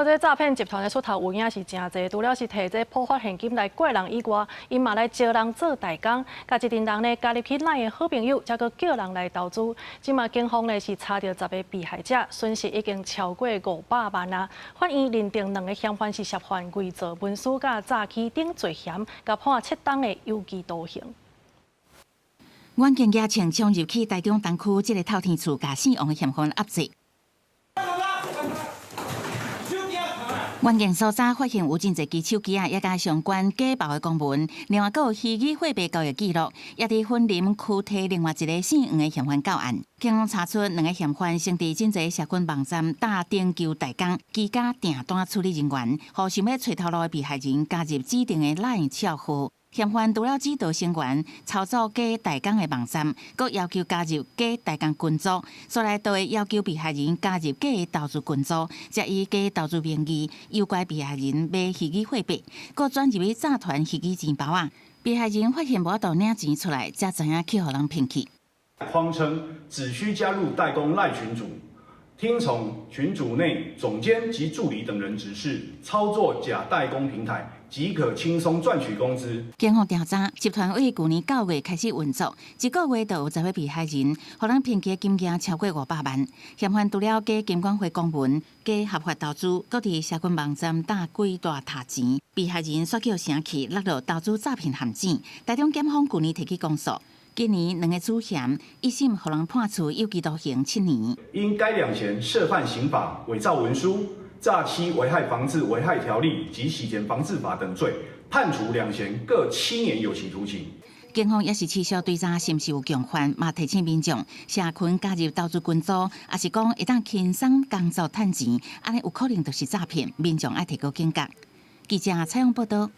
這詐騙集團的出頭有影是誠濟，除了是提這普發現金來拐人以外，𪜶嘛來招人做代工，共一陣人呢加入去 LINE 的好朋友，才閣叫人來投資。這馬警方呢是查著10個被害者，損失已經超過500萬啊！法院認定兩个嫌犯是涉犯偽造文書、佮詐欺等罪嫌，共判7冬的有期徒刑。遠警舉槍衝入去台中東區這个透天厝，共姓王的嫌犯壓制。遠警搜查發現有真濟支手機仔，也佮相關假冒的公文，另外閣有虛擬貨幣交易記錄，也佇雲林區提另外一个姓黃的嫌犯到案。警方查出兩个嫌犯先佇真濟社群網站搭頂求代工，居家訂單處理人員，予想欲揣頭路的被害人加入指定的 LINE 帳號。嫌犯除了指導成員操作假代工的網站，閣要求加入假代工群組，煞來都會要求被害人加入假的投資群組，才以假投資名義誘拐被害人買虛擬貨幣，閣轉入去詐團虛擬錢包仔。被害人發現無法度領錢出來，才知影去予人騙去。謊稱只需加入代工 LINE 群組，聽從群組內總監及助理等人指示，操作假代工平台，即可輕鬆賺取工資。警方調查，集團為舊年9月開始運作，一個月就有10個被害人，予人騙去的金額超過500萬。嫌犯除了假金管會公文、假合法投資，閣佇社群網站搭幾大疊錢，被害人煞叫聲氣落入投資詐騙陷阱。台中檢方舊年提起公訴，今年兩个主嫌一審予人判處有期徒刑7年。因該兩嫌涉犯刑法偽造文書、詐欺危害防治危害條例及洗錢防治法等罪，判處兩嫌各7年有期徒刑。警方也是持續追查是毋是有共犯，嘛提醒民眾社群加入投資群組，抑是講會當輕鬆工作趁錢，按呢有可能就是詐騙，民眾愛提高警覺。記者採訪報導。